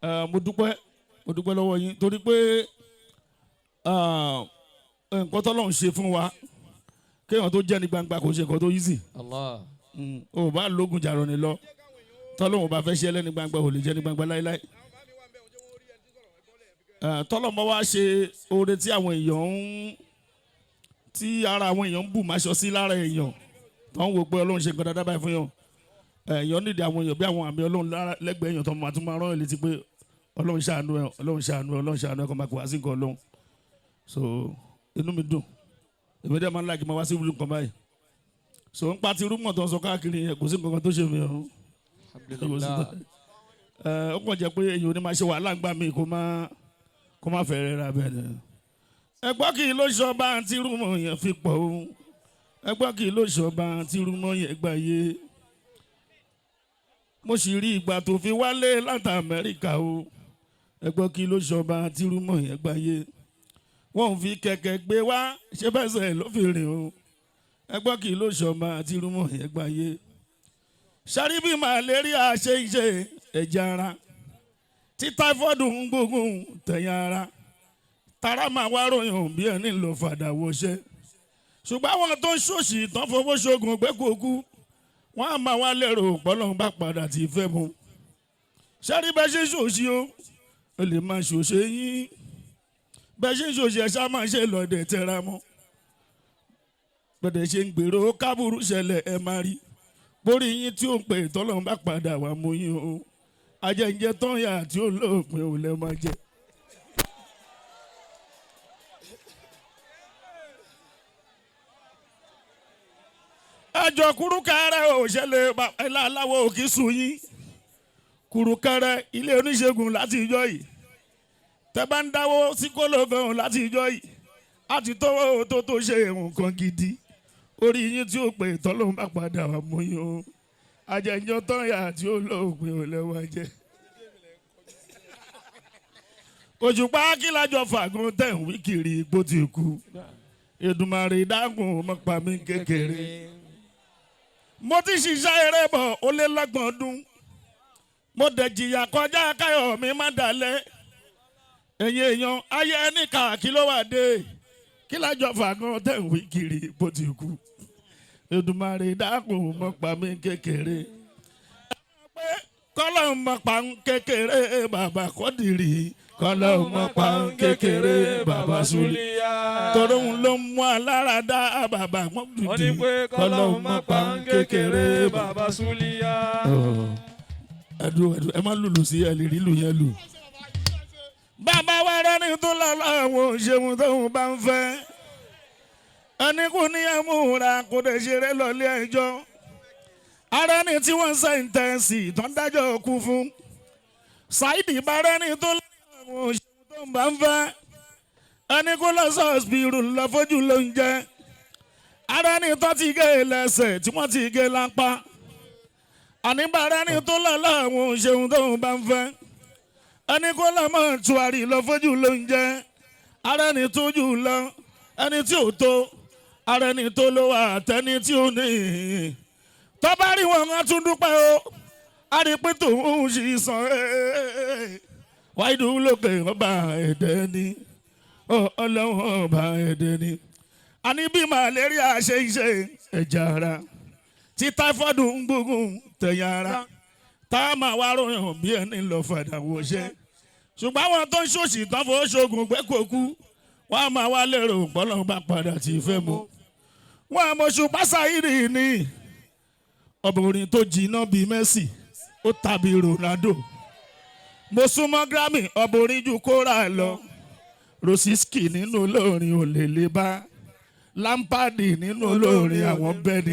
Mo dúpẹ́, mo dúpẹ́ lọ́wọ́ yín torí pé nǹkan tọ́lọ́run ṣe fún wa, kéèyàn tó jẹ́ ní gbangba, kò ṣe nǹkan tó easy. Allah. O bá lógun jàrọ̀ ni lọ, tọ́lọ́run bá fẹ́ ṣe ẹlẹ́ni gbangba, ò lè jẹ́ ní gbangba láéláé. Tọ́lọ́run bá wá ṣe oore tí àwọn èèyàn ń tí ara àwọn èèyàn ń bù máṣọ sí lára èèyàn, tó ń wò pé Ọlọ́run ṣe nǹkan dáadáa báyìí fún yàn, èèyàn nídìí àwọn èèyàn bí àwọn àmì Ọlọ́run lẹ́gbẹ̀ẹ́ èèyàn tó máa tún máa rán ẹ létí pé Ọlọ́run ṣàánú ẹ, Ọlọ́run ṣàánú ẹ, Ọlọ́run ṣàánú ẹ, kó máa kó wá sí nǹkan Ọlọ́run. So inú mi dùn, èmi dẹ́ máa ń like máa wá sí ìwúlò nǹkan báyìí. So ń pa ti rumour tó ń sọ káàkiri yẹn, kò sí nǹkan kan tó ṣe mí o. Alhamdulillah. Ó kàn jẹ́ pé èèyàn ò ní máa ṣe wàhálà ńgbà mí kó má fẹ́ rẹ́ra bẹ́ẹ̀ ni. Ẹgbọ́n kì í ló ṣọba tí rumour yẹn fi pọ̀ o. Ẹgbọ́n kì í ló ṣọba tí rumour yẹn gbà yé. Mo sì rí ìgbà tó fi wálé láti Amẹ́ríkà o. Ẹgbọ́n kì í ló ṣọba tí rumour yẹn gbà yé. Wọ́n ò fi kẹ̀kẹ́ gbé wá, ṣé bẹ́sẹ̀ ló fi rìn o. Ẹgbọ́n kì í ló ṣọba tí rumour yẹn gbà yé. Sáré bí malaria ṣe ń ṣe ẹ̀jẹ̀ ara, tí typhoid ń gbógun tẹ̀yìn ara, tara máa wá ròyìn bí ẹni lọ fàdà wọṣẹ́. Ṣùgbọ́n àwọn tó ń ṣòṣì tán fowó ṣoògùn gbẹ́kọ̀ọ́kú, wọ́n á máa wá lérò pọ́lọ́n bá padà tí fẹ́ mu. Sáré bẹ́ẹ̀ ṣe ṣòṣì o, ó lè máa ṣòṣe yín. Bẹ́ẹ̀ ṣe ń ṣòṣì, ẹ̀ ṣá máa ṣe lọ́dẹ̀ tẹra mọ́. Gbọ́dọ̀ ṣe ń gbèrò kábùrú ṣẹlẹ̀, ẹ máa rí borí yín tí ó ń pè tọ́lọ́run bá padà wà mú yín o. Ajẹ́njẹ́ tán yà tí ó lópin ò lẹ́ máa jẹ. Ẹjọ́ kúrúkẹrẹ ò ṣẹlẹ̀ aláwọ̀ òkè sùn yín kúrúkẹrẹ ilé oníṣègùn láti ìjọ yìí, tẹ bá ń dáwó sí kólógàn láti ìjọ yìí, àti tọwọ́ tó tó ṣe nǹkan gidi, orí yín tí ó pè tọ́lọ́run bá padà wà mú yín o. Ajẹ́njọ́ tán yà tí ó lópin ò lẹ́wà jẹ́. Òṣùpá kílájọ fàgùn tẹ̀ ń wí kiri igbó ti kú. Èdùmàrè dákun mọ́ pa mí kékeré. Mo ti ṣiṣẹ́ eré bọ̀ ó lé lọ́gbọ̀n ọdún. Mo dẹ̀ jìyà kọjá káyọ̀ mi má dalẹ̀. Ẹ̀yin èèyàn ayé ẹni kà kí ló wà dé? Kílájọ fàgùn tẹ̀ ń wí kiri igbó ti kú. Èdùmàrè dákun mọ́ pa mí kékeré. Kọ́lọ́ mọ́ pa ń kékeré bàbá Kọ́dìrì. Kọ́lọ́ mọ́ pa ń kékeré bàbá Súlì. Tọ́rọ òun ló ń mú alára dá bàbá Wọ́n Mọ́dìdì. ní pé kọ́lọ́hún má pa ń kékeré bàbá Súlíyà. Ẹdùn ẹdùn, ẹ má lùlù sí ẹ lè rí lù yẹn lù. Bàbá wa rẹ́ni tó lọ́lọ́ àwọn òṣèlú tóun bá ń fẹ́. Ẹni kò ní ẹmúra kò dé ṣeré lọ́lé ẹjọ́. Ara ni tí wọ́n sentence tó ń dájọ́ kú fún. Saidi bá rẹ́ni tó lọ́lọ́ àwọn òṣèlú tóun bá ń fẹ́. Ẹni kò lọ sọ́ọ̀sìpìrù lọ fojú ló ń jẹ. Ara ni tó ti gé lẹ́sẹ̀ tí wọ́n ti gé lápá. Àníbàárà ni tó lọ́lọ́ àwọn òṣèlú tóun bá ń fẹ́. Ẹni kó lọ mọ̀ tuwárì lọ fojú ló ń jẹ. Ara ni tó jù lọ, ẹni tí ò tó, ara ẹni tó ló wà àtẹni tí ò ní. Tó bá rí wọn, á tún dúpẹ́ o. Á rí pé tòun ṣì sàn. Wáìdù lókè ọba ẹ̀dẹ́ ni. Ọlọ́run ọba ẹ̀dẹ́ ni. Àní bí malaria ṣe ń ṣe ẹ̀jẹ̀ ara, tí typhoid ń gbógun tẹ̀yà ara, tá a máa wá ròyìn bí ẹni lọ fàdà wọṣẹ́. Ṣùgbọ́n àwọn tó ń ṣòṣì tán fowó ṣoògùn pé kò kú, wọ́n á máa wá lérò pọ́lọ́run bá padà tí fẹ́ mu. Wọ́n á mọ̀ ṣùgbọ́n Saheed ní ọmọbìnrin tó jiná bíi Messi, ó tàbí Ronaldo. Mo súnmọ́ Grammy, ọmọbìnrin ju kóra lọ. Rosiski nínú olórin ò lè lè bá Lampard nínú olórin àwọn bẹ́ẹ̀ ni.